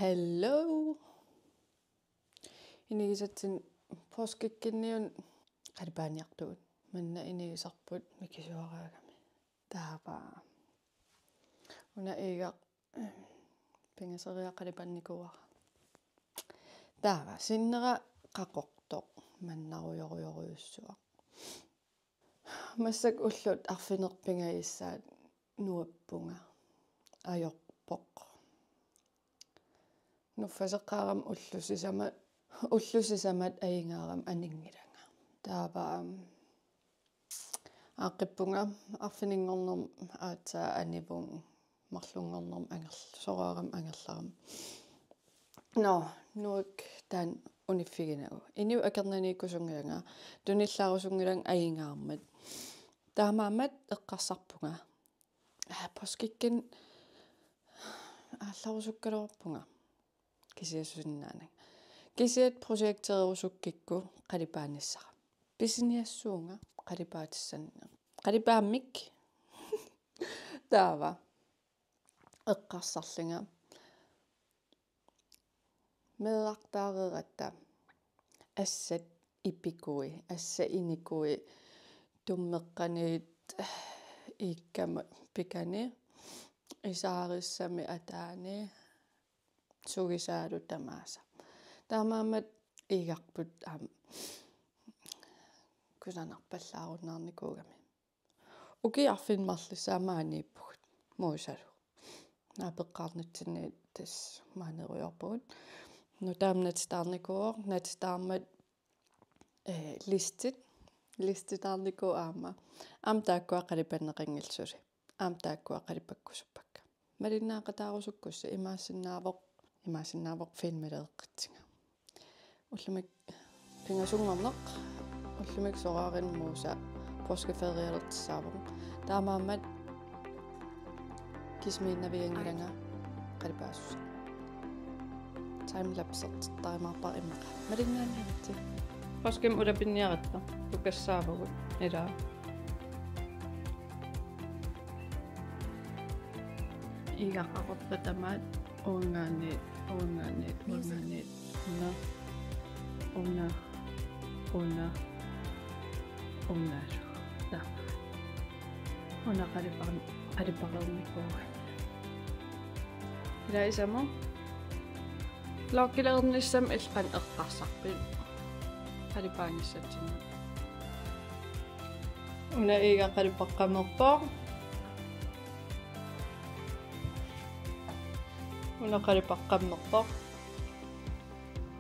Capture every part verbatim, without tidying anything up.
Hello. Inigisatsinni poorskikkinniuna qalipaaniartugut. Manna inigisarput mikisuaraagami. Taava. Una Iigaq pingasoriaq qalipannikuuara. Taava sinnera qaqortoq mannarujorujorujussuaq. Massakkut ullut arfineq-pingajussaat nuappunga. Ajorpoq. Nuffaseqqaarama ullut sisamat, ullut sisamat ajugaarama aninngilanga. Taava, am, aaqqippunga arfininngornermi aatsaat anivunga marlunngornermi angerl-, soraarama angerlarama. Nå, nuak taanna uniffiginagu. Inuit akornanniikkusunngilanga, tunillaarusunngilanga ajugaarmat. Taamaammat eqqarsarpunga. Aa, poorskikkinni aallarusukkaluarpunga. Kisianni susinnaananga. Kisianni projekteerusukkikku qalipaanissara. Pisiniassuunga qalipaatissanni. Qalipaammik. Taava. Eqqarsarlunga. Meerartaareeratta assat ipikui, assat inikui tummeqqaniit iikkama pikani, isaarissami ataani, sugisaalu tamaasa. Taamaammat Iigarput aamma kusanarpallaarunnaarnikuugami. Ukiut arfineq marlussaat maaniippugut. Muusalu. Naapeqqaarnitsinni tassa maanerujoorpugut. Nutaamik natitaarnikuuvoq, natitaarmat, eh, listit. Listitaarnikuuvoq aamma. Aamma taakkua qalipanneqanngillat suli. Aamma taakkua qalipakkusuppakka. Malinnaaqataarusukkussi imaassinnaavoq, imaassinnaavoq filmiliiqqitsinga. Ullumikkut pingasunngorneq, ullumikkut soraaruni Muusa poorskiferialertussaavoq. Taamaammat kisimiinnavianngilanga qalipaasussat. Timelapsertittarimaarpara immaqa. Malinnaaniaritsi. Poorskimut ulapinniaratta. Tukassaavugut. Ilaa. Iiga qaqortoq tamaat uangaanniit, uangaanniit, uangaanniit. Una, una, una, unalu. Taava. Una qalipar-, qalipareernikuuara. Ilaa isamut. Lokkilernissam ilqan eqqarsarpit. Qalipaanissatsinni. Una Iiga qalipaqqammerpoq. Una qalipaqqammerpoq.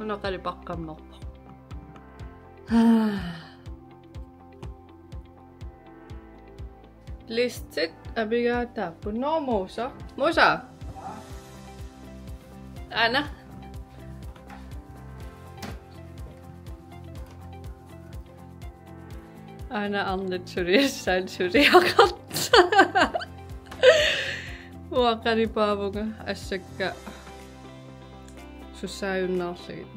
Una qalipaqqammerpoq. Listit amigaataapput. Nå, Muusa. Muusa. Aana. Aana arnat suliassaat suliaqarta. Uanga qalipaavunga assakka sussaajunnaarlugit.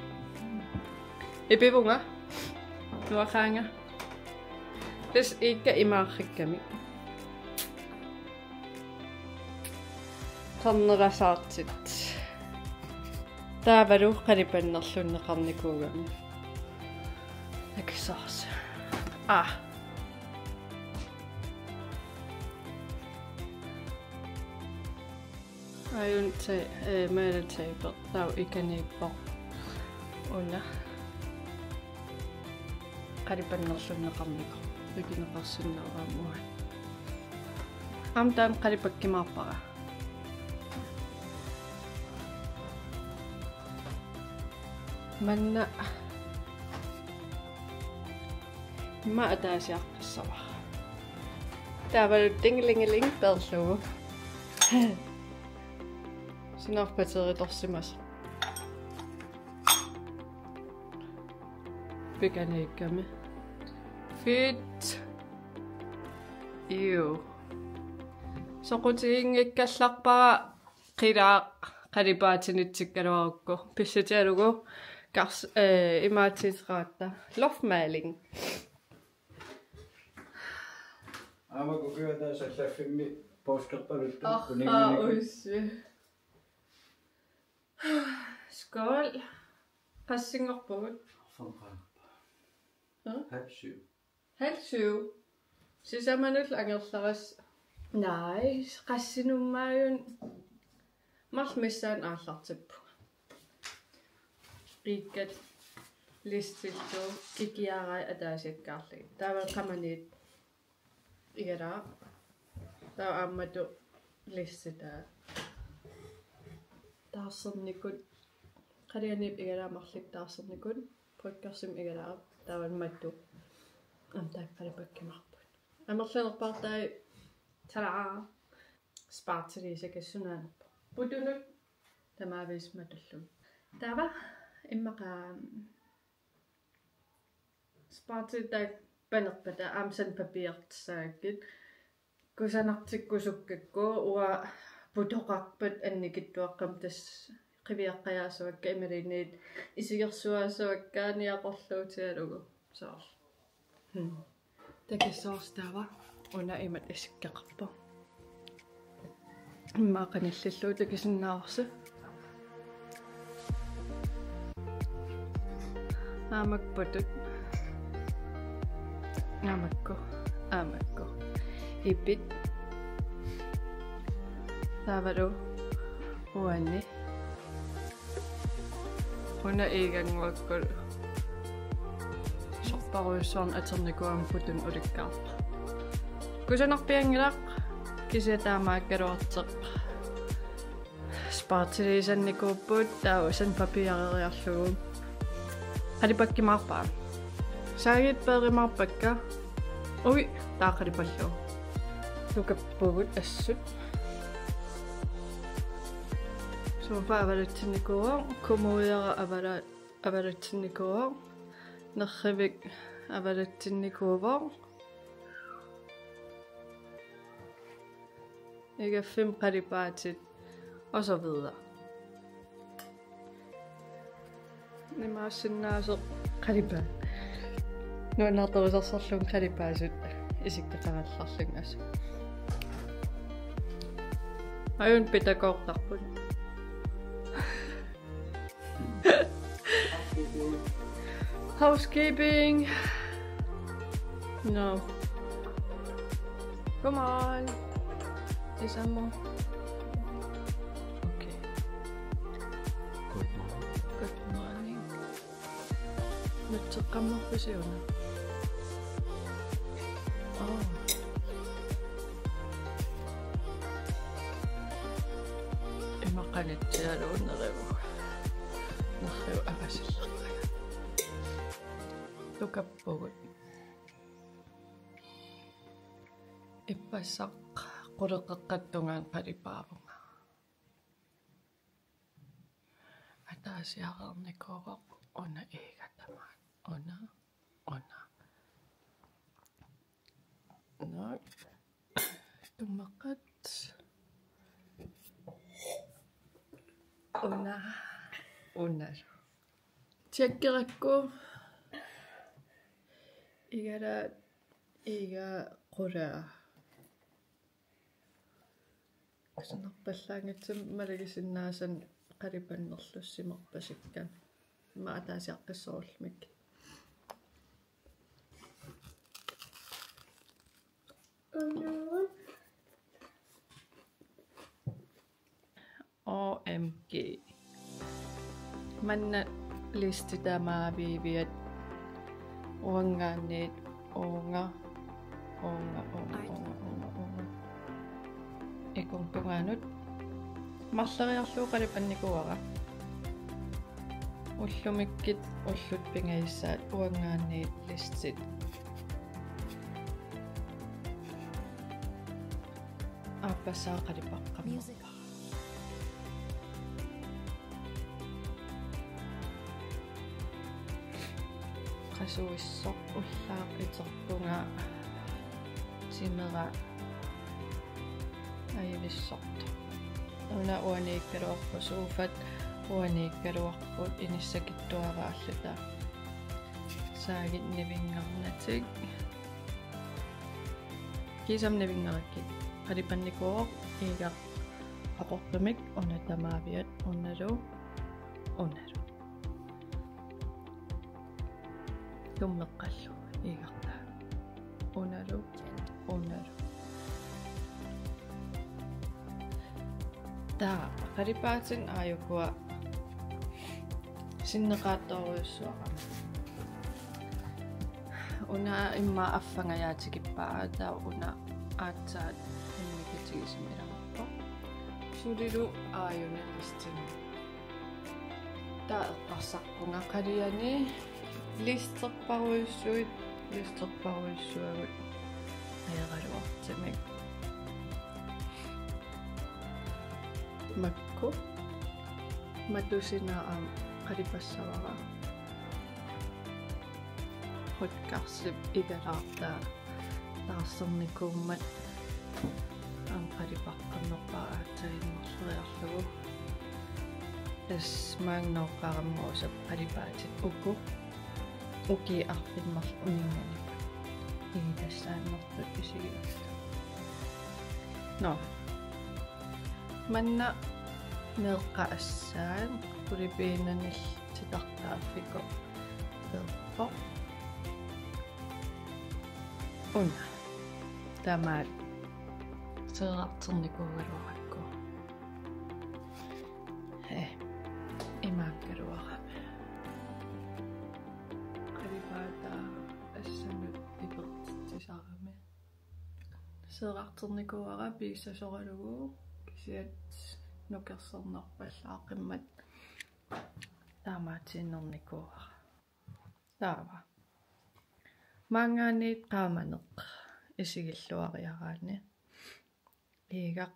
Ipivunga. Nuaqaanga. Tassa Iikka imaarrakkami. Tarnerasaartit. Taavalu qalipannerlunneqarnikuugami. Akisoorsi. Ah. Ajun te, eh, meera tape, taava ikaniippoq. Una. Qalipannerlunneqarnikoq. Ikineqarsinnaavara mua. Aamma taanna qalipakkimaarpara. Manna. Immaqa ataasiaqqissavara. Taavalu tingelingeling peerlugu. Sunaaffateritorsimasoq. Pikaniikkami. Fit. Iu. Soqutiginngikkallarpara qilaaq qalipaatinitsikkaluarukku. Pissutigalugu kars-, eh, imaatiiteratta. Lofmaling. Aamma kukiuata sallaffimmi poorskippaluttut. Aha, uninngani. Uissi. Skål. Qassinngorpugut? Arfernaqaaq. Haa? Halv syv. Halv syv. Sisamanut angerlaras. Nej, qassinummaajun marluk missaanni aallartippunga. Iikkat listillu ikiarai ataasiakkaarlugit. Taava qamaniit igalaaq. Taava aamma tu listitaa. Taarsernikut, qalianiip igalaaq marluk taarsernikut, bryggersip igalaaq, taava matu. Aamma taakku qalipakkimaarput. Amerlanerpaartai talaa spartiliisakassunaanerpa. Putunut tamaaviisa matullugit. Taava immaqa spartilit taakku panerpata aamma sandpapirertissaagakkit. Kusanartikkusukkakku uanga putoqarpat annikitsuaqqamik tassa qiviaqqajaassavakka imaluunniit isigersuaassavakka niaqorluutigalugu. Soorlu. Hmm. Takissoorsi taava una imatut isikkoqarpoq. Immaqa qanillillugu takusinnaavarsi. Aamakku putut. Aamakku. Aamakku. Ipit. Taavalu uani. Una iigannguakkut sorparujussuarnik atornikuugama putunut ulikkaarpoq. Kusanarpianngilaq, kisianni taamaakkaluartoq. Spartiliisannikuupput taava sandpapireriarlugu. Qalipakkimaarpara. Saagit peerimaarpakka. Ui, taava qalipallugu. Lukappugut assut. Sofa avalatsinnikuuvoq, kommodera avala-, avalatsinnikuuvoq, nerrivik avalatsinnikuuvoq. Igaffimmi qalipaatit og så videre. Imaassinnaasoq qalipaat. Nuannaartorujussuarlunga qalipaasut isikkoqarallarlugit assut. Ajunngilaq pitakoortarput. Housekeeping. No. Come on. Isamo. Okay. Good morning. Good morning. Nutseqqammerpusi una? Oh. Ima qanitsialuunerigu. Nerriup avasillerpaga. Lukappugut. Ippassaq quleqeqqata tungaanut qalipaavunga. Ataasiareernikuuvoq una iiga tamaat. Una, una. Una. Tumaqat. Una, una. Tjekkerakku. Igalaat iiga qulaa. Kusanarpallaanngitsumik malugisinnaasannik qalipannerlussimarpasikka. Ima ataasiaqqissorullumikkit. O M G. Manna listi tamaaviiviat uanngaanniit uunga, uunga, uunga, uunga, uunga, uunga. Ikunga tungaanut. Marloriarlugu qalipannikuuara. Ullumikkut ullut pingajussaat uanngaanniit listit. Aappassaa qalipaqqammerpara. Qasuissoq ullaaq iterpunga timera ajuvissortoq. Una uaniikkaluarpoq, sofat uaniikkaluarput, inissakittuaraalluta. Saagit nivinngarnatik. Kiisami nivinngarakkit. Qalipannikuuvoq iiga oqortumik una tamaaviat unalu. unalu. Tummeqqallu iigartaa. Unalu, unalu. Taava, qalipaatit aajukua sinneqaattorujussuarama. Una immaqa affangajaatigippaa, taava una aatsaat immikkut tigusimilaarpoq. Sulilu aajuna listini. Taava eqqarsarpunga qaliani listerparujussuit, listerparujussuagut meeraluartumik. Makku. Matusina aamma qalipassavara. Hotgardsip igalaartaa taarsernikkuummat aamma qalipaqqammerpaa aatsaat innerleriarlugu. Tassa maanga nooqqaramma usap qalipaatit uku. Ukiut arfineq-marluk uninnganik. Igitassaannertut isigigatta. Nå. Manna meeqqat assaat qulipiinanillu titartaaffiku peerpoq. Una. Tamaat seerarternikuugaluarakku. Ee, imaakkaluarami. Qalipaataa assanut ipertitsisarami. Seerarternikuuara piissasoralugu kisianni nukersornerpallaaqimmat taamaatiinnernikuuara. Taava. Maanngaanniit qaamaneq isigilluariaraanni. Iigaq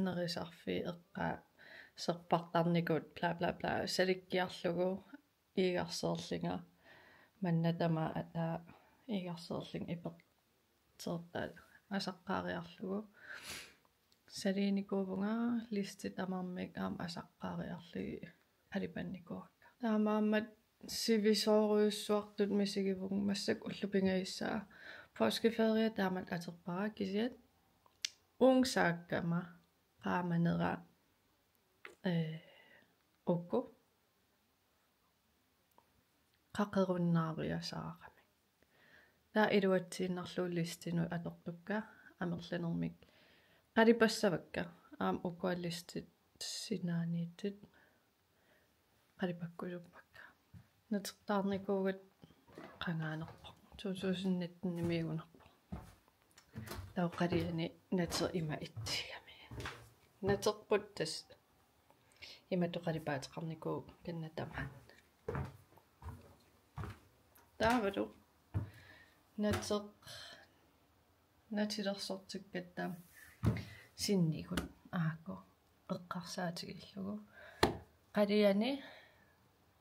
nerisarfii eqqaaserpartarnikuut bla bla bla salikkiarlugu iigarseerlunga manna tamaat ataa iigarseerlunga iperteertaa asaqqaariarlugu. Saliinikuuvunga listit tamarmik aamma asaqqaariarlugit qalipannikuuakka. Taamaammat sivisoorujussuartut misigivunga massakkut ullut pingajussaat. Påskeferie taamatut atorpara kisianni uunga saakkama qaamanera, ee, uku qaqerunnaariasaarami. Taava iluatsiinnarlugu listinut atortukka amerlanermik qalipassavakka aamma ukua listit sinaaniittut qalipakkusuppakka. Natertaarnikuugatta qangaanerpoq. To tusind nitten-imiigunarpoq. Taava qaliani nateq ima itsigami. Naterput tassa imatut qalipaateqarnikuuvoq kanna tamaat. Taavalu nateq natilersortikkatta sinnigut aajuku eqqarsaatigalugu. Qaliani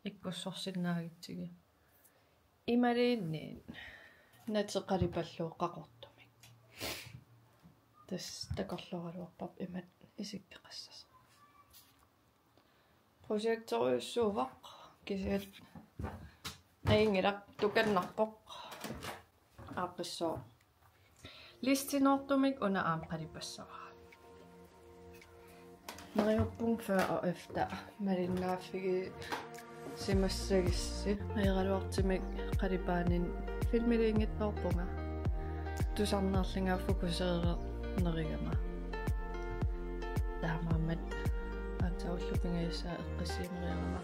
ikkussorsinnaagutsigit. Imaluunniit nateq qalipallugu qaqortumik. Tassa takorlooraluarparput imatut isikkoqassasoq. Projektorujussuuvoq kisianni ajunngilaq tukannarpoq. Aaqqissuaq. Listinoortumik una aamma qalipassavara. Neriuppunga før og efter malinnaaffigisimassagussi. Meeraluartumik qalipaaninni filmiliinngitsoorpunga. Tusarnaarlunga fokuseernerugama. Taamaammat aatsaat ullut pingajussaat eqqissiimeriarama.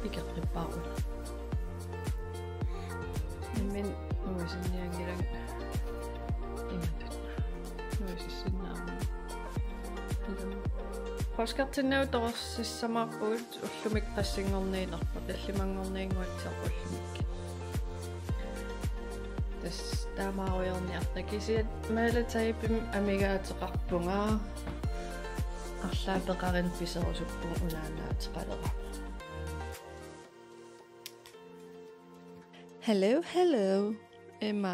Ikeqqippaarut. Imminut nuisinnianngilanga imatut. Nuisissinnaammat. Ilumut. Påskertinnagu torersissamaarpugut ullumi qassinngorniinnarpoq, tallimanngorniinnguatsiarpoq ullumi. Tassa taamaarujoorniarta kisianni meelatapimik amigaateqarpunga. Arlaat peqarani piserusuppunga unaannaateqalerama. Hello, hello. Emma.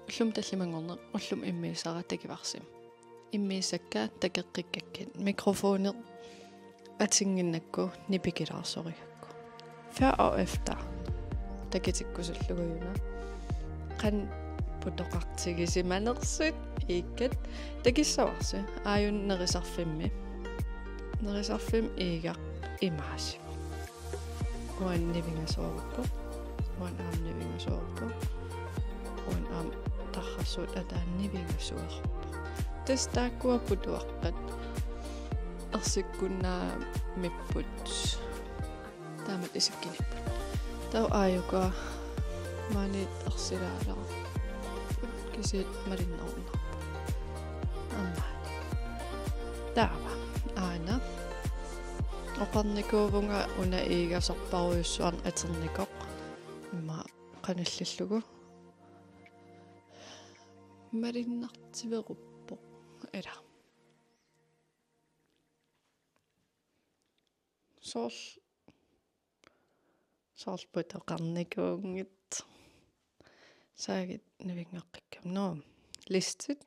Ullumi tallimanngorneq, ullumi immiussara takuvarsi. Immiussakka takoqqikkakkit. Mikrofoni atinnginnakku nipikilaarsorigakku. Før og efter. Takutikkusullugu una. Qanoq putoqartigisimanersut iikkat takussavarsi aajuna nerisarfimmi. Nerisarfimmi Iigaq imaasivoq: Uani nivingasooruppoq. Uani aamma nivingasooruppoq. Uani aamma tarrarsuut ataani nivingasooruppoq. Tassa taakkua putuaqqat ersikkunnaarmipput. Taamatut isikkinipput. Taava aajuku maani ersilaalaarput. Kisianni malinnaannarput. Aamma. Taava. Aana. Oqarnikuuvunga una Iigasorparujussuarnik aternikoq. Immaqa qanillillugu. Malinnartiveruppoq. Ila. Soorl-, soorlu toqarnikuunngitsoq. Saagit nivinngaqqikkamik. Nå, listit.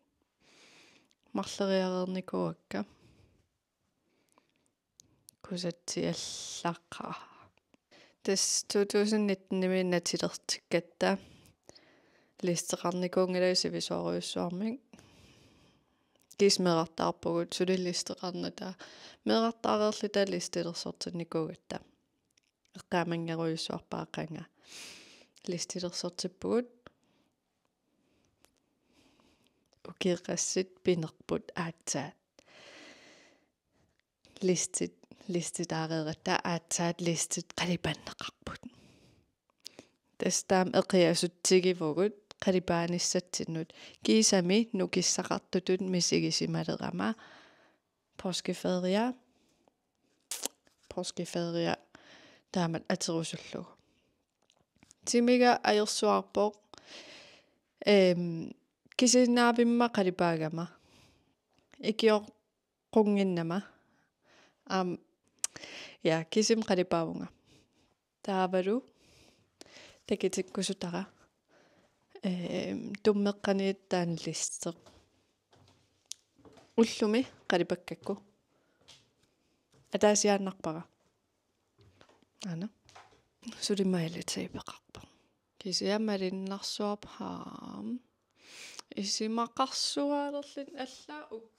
Marloriareernikuuakka. Kusatsiallaqaaq. Tassa to tusind nitten-imi natilertikkatta listeqarnikuunngilanga sivisoorujussuarmik. Kisianni meerartaarpugut suli listeqarnata. Meerartaareerluta listilersortinnikuugatta. Eqqaamanngerujussuarpara qanga. Listilersortippugut. Ukiut qassit pinerput aatsaat listit, listitaareeratta aatsaat listit qalipanneqarput. Tassa taama eqiasutsigivugut qalipaanissatsinnut. Kiisami nukissaqartutut misigisimalerama påskeferie, påskeferie taamatut aturusullugu. Timiga ajorsuarpoq, ehm, kisiinnaavimma qalipaagama. Ikioq- qunnginnama. Aamma, ja, kisimi qalipaavunga. Taavalu takutikkusutara. Ehm, tummeqqaniit taanna listeq. Ullumi qalipakkakku. Ataasiaannarpara. Aana. Suli mailiteipeqarpoq. Kisianni malinnaasuarput aamma. Isumaqarsuaalerluni alla u-,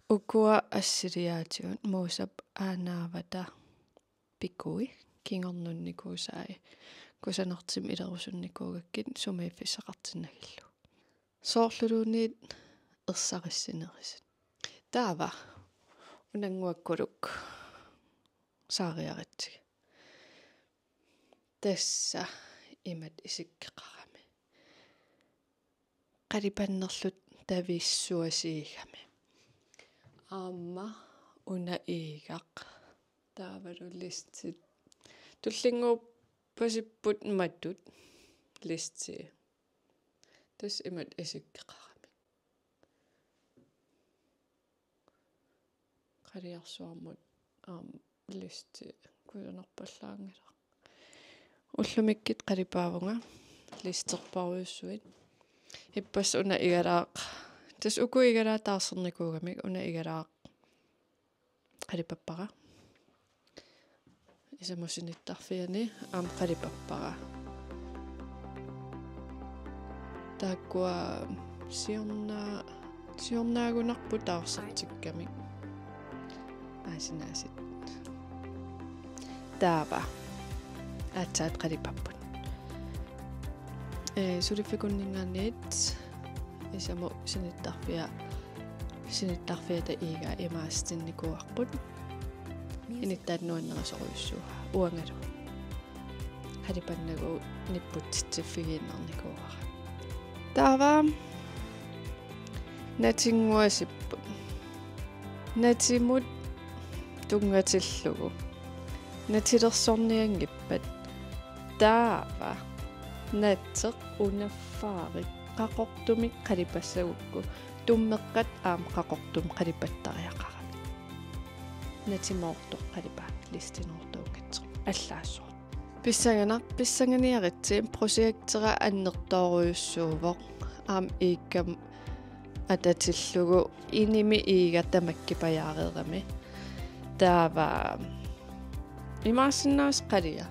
ukua assiliaatigut Moosap aanaavata pikui kingornunnikuusai kusanartumik ilerusunnikuugakkit sumiiffissaqartinnagillu. Soorluluunniit ersarissinerusut. Taava unannguakkuluk saariaritsi. Tassa imatut isikkoqarami. Qalipannerluta tavissuasiigami. Aamma una Iigaq. Taavalu listit. Tullinnguuppasipput matut listii. Tassa imatut isikkoqarami. Qaliarsuarmut aamma listi kusanarpallaanngilaq. Ullumikkut qalipaavunga listerparujussuit. Ippassaq una igalaaq. Tassa uku igalaat taarsernikuugamik una igalaaq qalipappara. Isamut sinittarfiani aamma qalipappara. Taakkua siorna-, siornaagunarput taarsertikkamik. Aasinaasiit. Taava. Aatsaat qalipapput. Ee, suliffikunninngaanniit isamut sinittarfia, sinittarfiata Iiga imaasitinnikuuarput. Inittaat nuannerisorujussuuaa uangalu. Qalipannagu nipputsitsiffigiinnarnikuuara. Taava natinnguasipput. Natimut tunngatillugu. Natilersornianngippat. Taava nateq unaffaaruk qaqortumik qalipassagukku tummeqqat aamma qaqortumik qalipattariaqaramik. Natimoortoq qalipaat listinoortuunngitsoq. Allaassuaq. Pissanganaq, pissanganiaritsi, projektera annertoorujussuuvoq. Aamma Iikkami atatillugu inimi Iiga tamakkipajaareerami. Taava imaassinnaavoq qalia.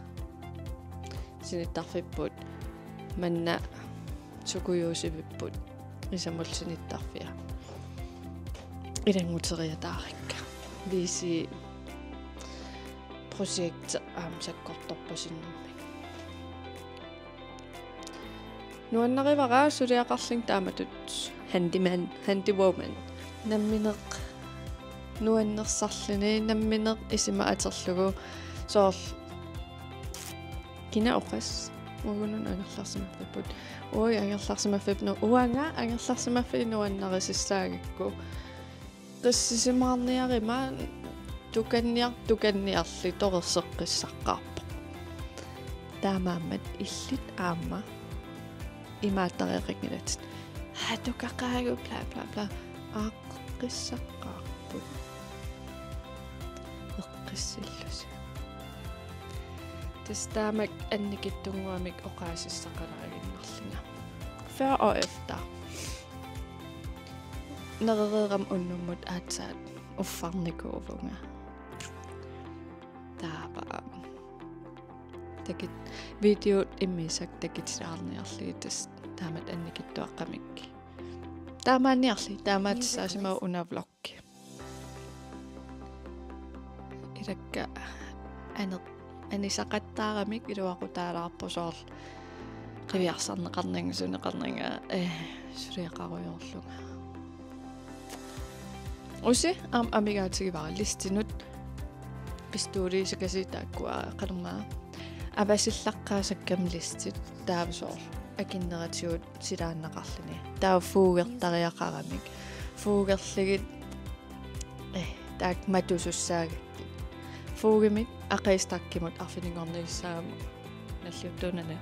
Sinittarfipput manna sukujuusivipput isamullu sinittarfia. Ilannguteriataarikka. Viisi projekti aamma sakkortorpasinnermi. Nuannarivara suliaqarlunga taamatut handyman, handywoman. Nammineq nuannersarluni, nammineq isima atorlugu, soorlu kina oqas, uagut una angerlarsimaffipput. Ui, angerlarsimaffipput, no, uanga angerlarsimaffiit nuannarisussaagakku. Eqqissisimaarniaruma tukanniar-, tukanniarli torerseqqissaqqaarpoq. Taamaammat illit aamma imaattariaqanngilatit. Haa, tukaqaagut, bla, bla, bla. Aaqqissaqqaarput. Eqqissillusi. Tassa taamak annikitsunnguamik oqaasissaqalaaginnarlunga. Før og efter. Nerereerama unnummut aatsaat uffarnikuuvunga. Taava. Takit-, videot immiussaat takutilaarniarlugit tassa taamatut annikitsuaqqamik. Taamaanniarli, taamaattussaasimavoq una vloggi. Ilakka ane-, anisaqattaaramik iluaqutaalaarpoq soorlu qiviarsarneqarnanga suneqarnanga, eh, suliaqarujoorlunga. Usi aamma amigaatigivara listinut pistooliusakasiit taakkua qanormaa avasillaqqaasakkamik listit taava soorlu akinneratigut silaannaqarluni. Taava fodgertariaqaramik. Fodgerlugit, eh, taakku matusussaagakkit. Fodgemik aqistakkimut arfininngorniussaagami nalliuttuunani.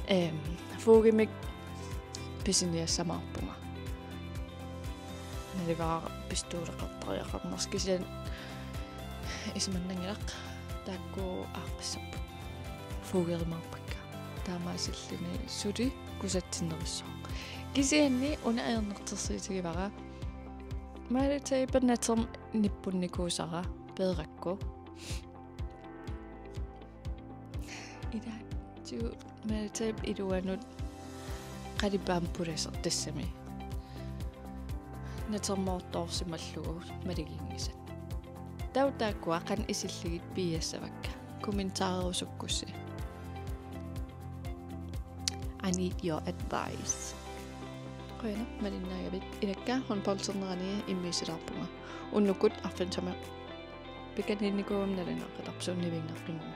Ehm, fodgemik pisiniassamaarpunga. Naluara pistooleqartariaqarnersoq kisianni isumannanngilaq taakku aaqqissapput. Fodgerimaarpakka. Taamaasilluni suli kusatsinnerussaaq. Kisianni una ajornartorsiutigivara. Maliteipe natermik nippunnikuusara peerakku. Ila tiu Maliteipe iluanut qalipaammik pulasoq tassami. Natermoortoorsimallugu maluginngisat. Taava taakkua qanoq isillugit piiassavakka. Kommentarerusukkussi. I need your advice. Qujanaq malinnaagavit. Ilakka håndboldernerani immiussilaarpunga. Unnukkut arfineq-suut pikaniinnikuugama nalunaaqutaq suunnivinngaqqinnguna.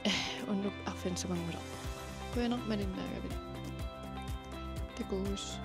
Eh, unnukkut arfineq-suut manngulerpoq. Qujanaq malinnaagavit. Takuss.